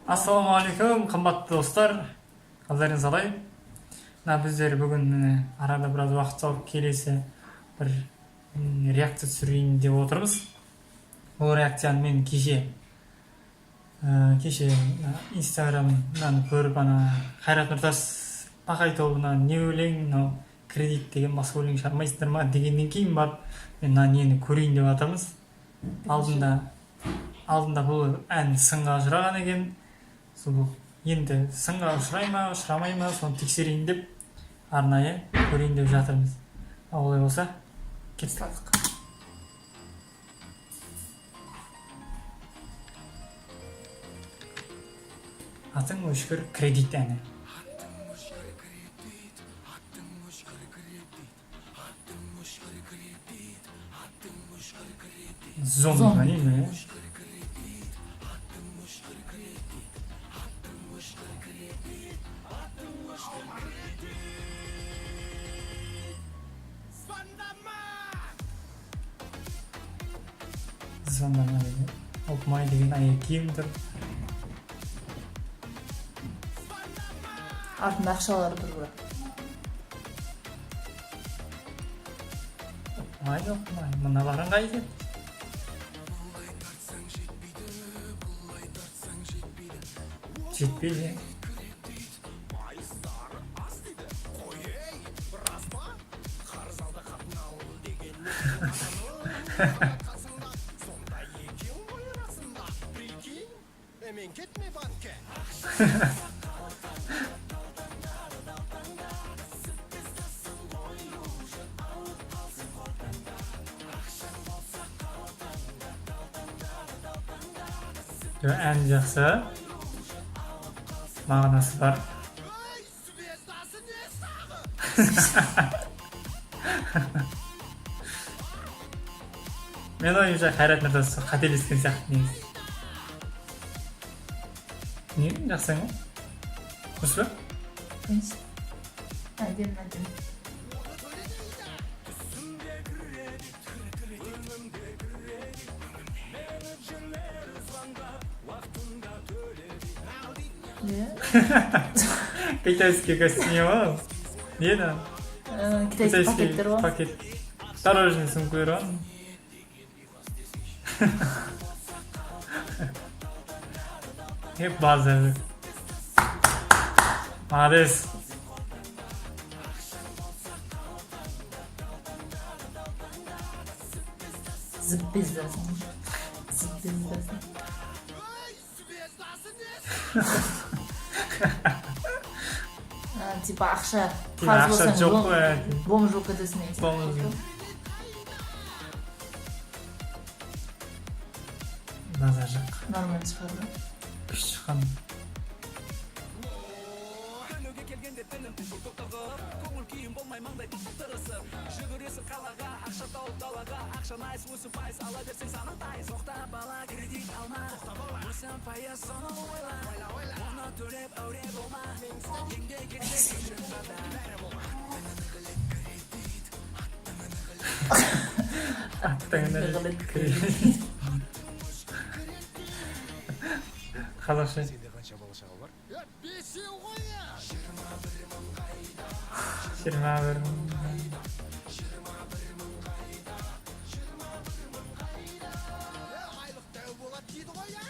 Ассалаумағалейкум, қымбатты достар! Қалдарыңыз қалай? Мына біздер бүгін, міне, арада біраз уақыт салып, келесі бір реакция түсірейін деп отырмыз. Бұл реакцияны мен кеше инстаграмнан көріп, ана Қайрат Нұртас Пақай тобына «Не өлең мынау, кредит деген, басқа өлең шығармайсыңдар ма?» дегеннен кейін барып, мен мына нені көрейін деп жатырмыз. Алдында бұл ән сынға ұшыраған екен. Сол енді сынға ұшырай ма, ұшырамай ма, соны тексерейін деп, арнайы көрейін деп жатырмыз. Ал олай болса, кеттік. «Атың өшкір кредит» әні. Зомби ма, не ме? «Звондама» деген, «Опмай» деген аяқ киім тұр. Артында ақшалары тұр бірақ. Опмай, опмай, мыналарың қайда? Жетпейді. Жоқ, ән жақсы, мағынасы бар. Менің ойымша, Қайрат Нұртас қателескен сияқты негізі. Не, жақсы ән ғой, дұрыс па? Конечно. Әдемі, әдемі. Не? Китайский костюм ғой, не мынау? Китайский пакеттер ғой. Пакет, дорожный сумкалар ғой. Hep базар. Молодец. Звездасың. Звездасың. А, типа ақша Типа қарыз ақша болсаң, жоқ қой, ә. Бомж болып кетесің деген Бомж. сияқты. Базар жоқ. Нормально шығарды. Күшті шыққан. Аттың кредит. Қазақша. Сенде қанша бала шаға бар? Бесеу ғой. 21 мың. Айлық дәу болады дейді ғой, иә.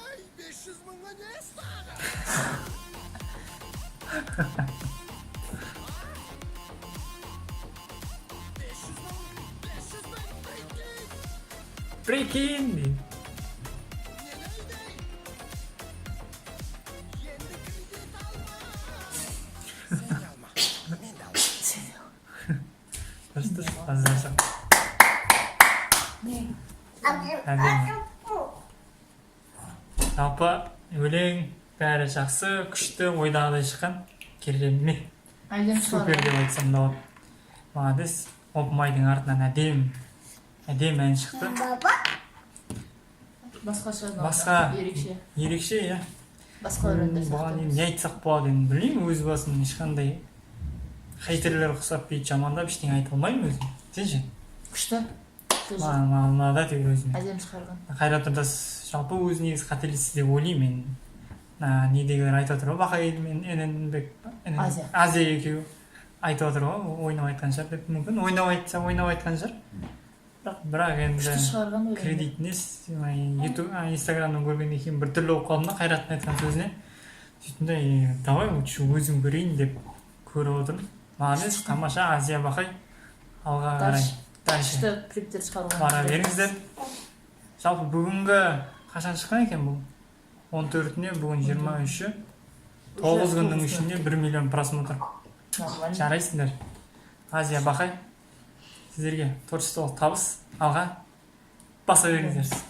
Ей, 500 мыңға не тағы? 500 мың, 500 мың, прикинь! Прикинь дейді. Не дейді? Енді кредит алма. Сен де алма, мен де алма. Дұрыс, дұрыс, базар жоқ. Әдемі. Жалпы өлең бәрі жақсы, күшті, ойдағыдай шыққан, керемет. Әдемі Супер шығарды. деп айтсам да болады. Молодец. Опмайдың артынан әдемі әдемі ән шықты. Басқаша ұнады. Басқа. Ерекше. Ерекше, иә. Басқа өлеңдер Бұған сияқты енді не айтсақ болады енді, білмеймін. Өз басым ешқандай хейтерлер ұқсап, бүйтіп жамандап ештеңе айта алмаймын өзім. Сен ше? Күшті. Тоже Маған ұнады әйтеуір өзіме. Әдемі шығарған. Қайрат Нұртас жалпы өзі негізі қателесті деп ойлаймын мен. Мына недегілер айтып отыр ғой, Бақай мен Інінбек. Азия. Азия екеуі айтып отыр ғой, ойнап айтқан шығар деп. Мүмкін, ойнап айтса, ойнап айтқан шығар, бірақ енді Күшті шығарған өлеңді. Кредитіне Ютуб, Инстаграмнан көргеннен кейін біртүрлі болып қалдым да Қайраттың айтқан сөзіне. Сөйттім да, «Е, давай лучше өзім көрейін» деп көріп отырмын. Молодец, тамаша, Азия, Бақай, алға қарай. Дальше. Дальше. Күшті клиптер шығаруға. Бара беріңіздер. Жалпы бүгінгі, қашан шыққан екен бұл? 14-іне, бүгін 23-і, 9 күннің ішінде 1 миллион просмотр. Нормально. Жарайсыңдар, Азия, Бақай, сіздерге творчестволық табыс, алға баса беріңіздер.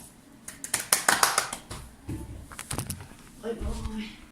Ойбай.